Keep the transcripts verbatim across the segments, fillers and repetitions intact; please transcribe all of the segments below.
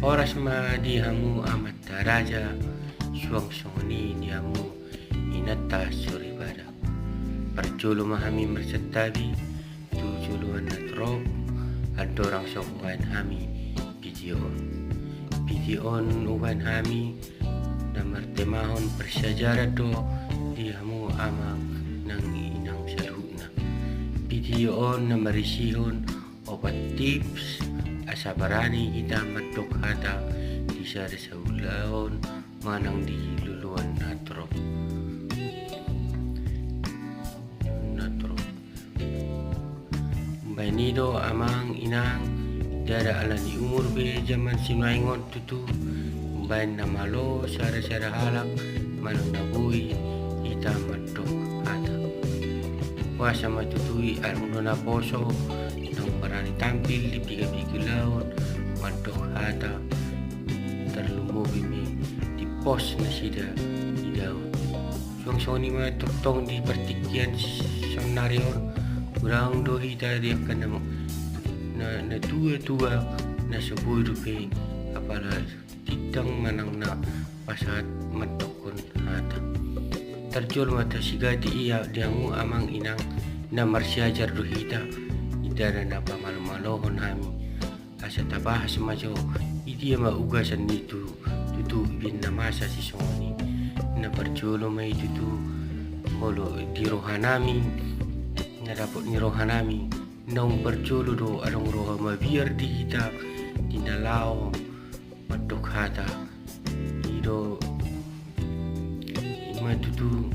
Horas ma di hamu amanta raja, suang songon i di hamu inanta soripada. Parjolo ma hami marsantabi tu joloan na torop, andorang so hubaen hami video on. Video on hubaen hami na martemahon parsiajaran do di hamu amang nang inang saluhutna. Video on na marisihon opat tips asa barani hita mandok hata di sada saulaon manang di loloan na torop. Na torop. Umbaen i do amang inang, ndada ala ni umur be jaman sinuaeng on tutu, umbaen na malo sada-sada halak manang na boi hita mandok hata. Boasa ma tutu i, adong do naposo naung barani tampil di piga-piga ulaon mandok hata, tarlumobi ma di pos nasida idaon. Suang songon i ma tongtong di partingkian saonari on, godang do hita di angka na, na, na tua-tua na so boi dope apala tindang manang na pasahat mandokkon hata. Tarjolo ma tasigati i di hamu amang inang, na marsiajar do hita, ndada na pamalo-malohon hami. Asa tabahas ma jo, i dia ma ugasan ni tutu, tutu baen na masa sisongon i. Na parjolo ma i tutu, molo di rohanami, na dapot ni rohanami, naung parjolo do adong roha mabiar di hita, di na laho mandok hata. I do, i ma tutu,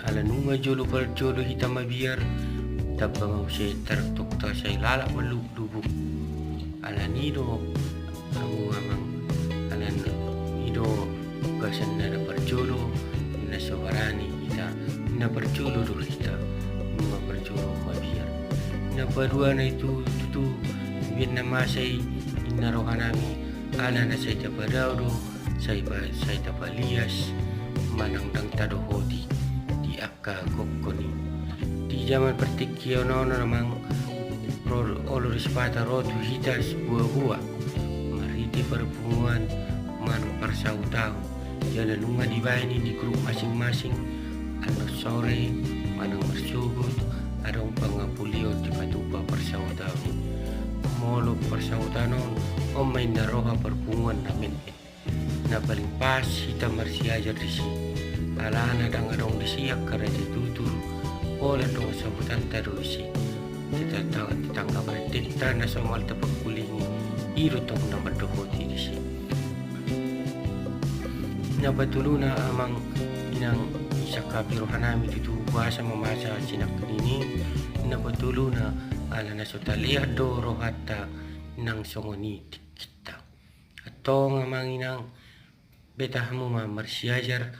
ala nunga jolo parjolo hita mabiar, tamba ma muse tartokta sai lalap malubuk-lubuk. Ala ni do hamu amang, ala ni do ugasan na parjolo, na so barani hita, na parjolo do hita nunga parjolo mabiar. Na paduana i tutu, baen na masa i, ninna rohanami, ala na sai tapadao do, sai pa, sai tapalias, manang ndang tadohoti di angka gokhon i. Di jaman partingkian on amang, ro, olo do sipata ro tu hita siboa-boa marhite parpunguan manang parsahutaon. Jala nunga dibaen i di grup masing-masing, annon sore manang marsogot adong pangapulion dipatupa parsahutaon i. Molo parsahutaon on, on ma ninna roha parpunguan na menek. Na paling pas hita marsiajar disi. Alana ndang adong disi angka raja tutur, pola dongan sahutanta do disi. Tetangga, tetangga parententa na somal tapangkulingi, i do tong na mandohoti disi. Na patoluna amang inang, disangkapi rohanami tutu, boasa ma masa sinangkaning i. Na patoluna, ala na so talehon do rohanta nang songon i tingkinta. Antong amang inang, beta hamu ma marsiajar,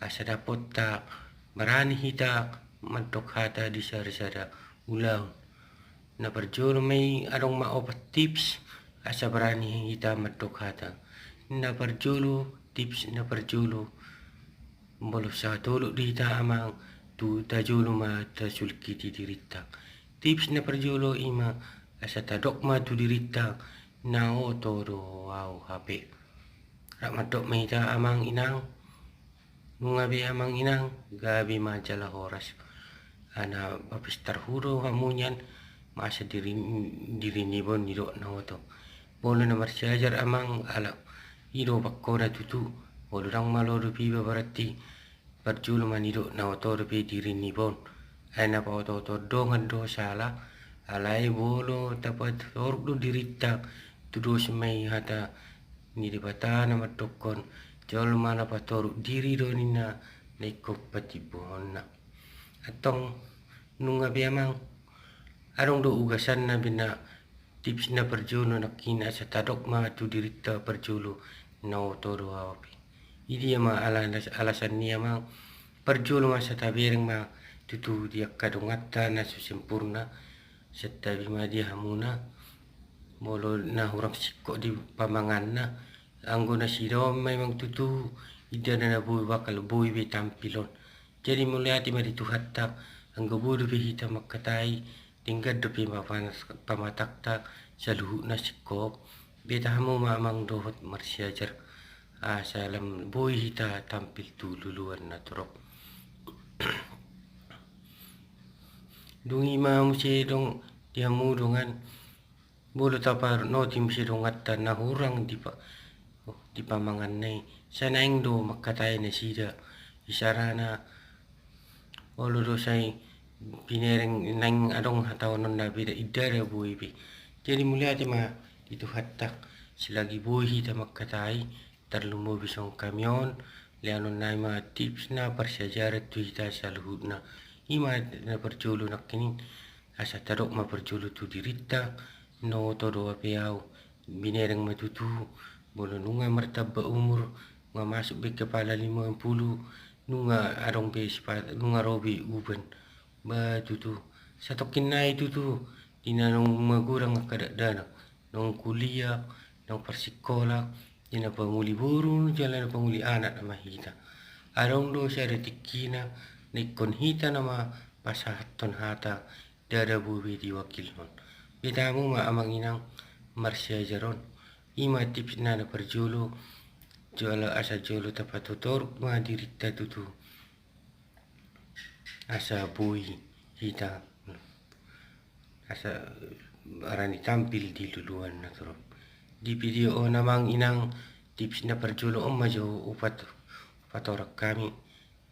asa dapot tabarani hita mandok hata di sada-sada ulaon. Na parjolo ma i, adong ma opat tips asa barani hita mandok hata. Na parjolo, tips na parjolo, molo sahat olop di hita amang, tu tajolo ma tasulingkiti dirinta. Tips na parjolo i ma, asa tadok ma tu dirinta, na oto do au hape. Rap mandok ma hita amang inang, nunga be amang inang, gabe ma jala horas. Ala na bapistar hudo hamu nian, masa diri, diri ni bon nidok na oto. Molo na marsiajar amang, ala i do bangkona tutu, molo ndang malo dope iba berarti parjolo ma nidok na oto dope diri ni bon. Ai na paoto-oto dongan do sala, alai molo tapatoruk do dirinta, tudos ma i hata ni Debata na mandokkon, jolma na patoruk diri do ninna na ingkon patimbohonna. Antong nunga be amang, adong do ugasanna be na tips na parjolo nangkin, asa tadok ma tu dirinta parjolo na oto do au hape. I dia ma ala, alasan ni amang, parjolo ma asa tabereng ma tutu di angka donganta na so sempurna, santabi ma di hamuna, molo na hurang singkop di pamanganna, anggo nasida on ma amang tutu, i do na boi bakal boi be tampil on. Jadi mauliate ma di Tuhanta, anggo boi dope hita mangkatai, denggan dope ma pamatangta, saluhutna singkop. Beta hamu ma amang dohot marsiajar, asa lam boi hita tampil tu luluan na torop. Dung i ma muse dong di hamu dongan, molo taparnoti muse donganta na hurang di pa, di pamanganna i, sai naeng do mangkatai nasida. Isarana, olo do sai binereng, naeng adong hatahonon na beda, ndada boi be. Jadi mauliate ma di Tuhanta, selagi boi hita mangkatai, tarlumobi songon hami on, lehonon nami ma tipsna, parsiajaran tu hita saluhutna. I ma na parjolo nangkining, asa tadok ma parjolo tu dirinta. Nunga huboto do hape au, binereng ma tutu, molo nunga martamba umur, nunga masuk be kepala lima puluh, nunga adong be sipata, nunga ro be uban. Ba tutu, satongkin nai tutu, di na naung magodang angka dakdanak, naung kuliah, naung parsikola, di na pangoli boru jala na pangoli anak nama hita. Adong do sada tingkina, na ingkon hita nama pasahathon hata, ndada boi be diwakilhon. Beta hamu ma amang inang marsiajar on, i ma tipsna na parjolo, jala asa jolo tapatotoruk ma dirinta tutu. Asa boi hita, asa barani tampil di luluan na torop. Di video on amang inang, tips na parjolo on ma jo hupat, hupatorang hami.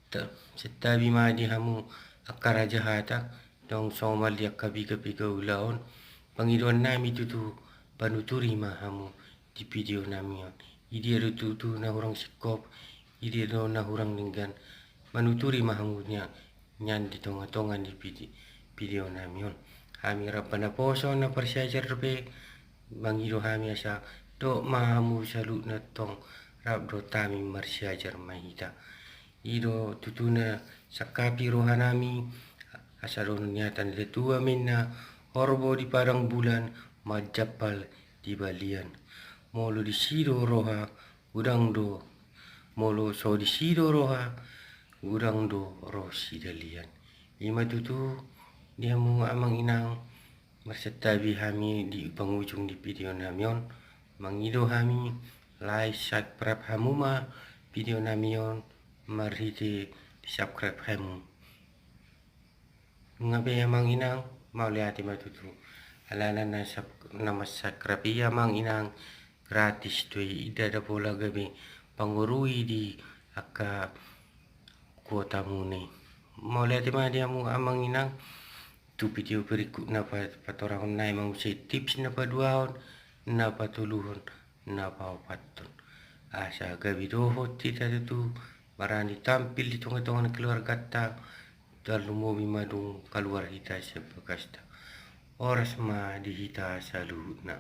Ta-, santabi ma di hamu angka raja hata, dong somal di angka piga-piga ulaon. Pangidoan nami tutu, panuturi ma hamu di video nami on. Idia do tutu na hurang singkop, idia do na hurang denggan. Manuturi ma hamu nian, nian di tonga-tonga ni vidi-, video nami on. Hami rap naposo na parsiajar dope, mangido hami asa dok ma hamu saluhutna tong, rap dohot hami marsiajar ma hita. I do tutu na sangkapi roha nami, asa dohonon ni hata ni natua-tua ma ninna, horbo di padang bulan, manjampal di balian. Molo disi do roha, godang do. Molo so disi do roha, godang do ro sidalian. I ma tutu di hamu amang inang, marsantabi hami di pangujung di video nami on. Mangido hami, like, subscribe hamu ma video nami on, marhite di subscribe hamu. Nunga be amang inang, mauliate ma tutu. Alana na sub-, na mansubscribe i amang inang, gratis do i, ndada pola gabe pangorui di angka kuotamuna i. Mauliate ma di hamu amang inang, tu video berikutna pa-, patoranghon nai ma muse tips na paduahon, na patoluhon, na paopathon. Asa gabe dohot hita tutu, barani tampil di tonga-tonga ni keluarganta, tarlumobi ma dung kaluar hita sian bagasta. Horas ma di hita saluhutna.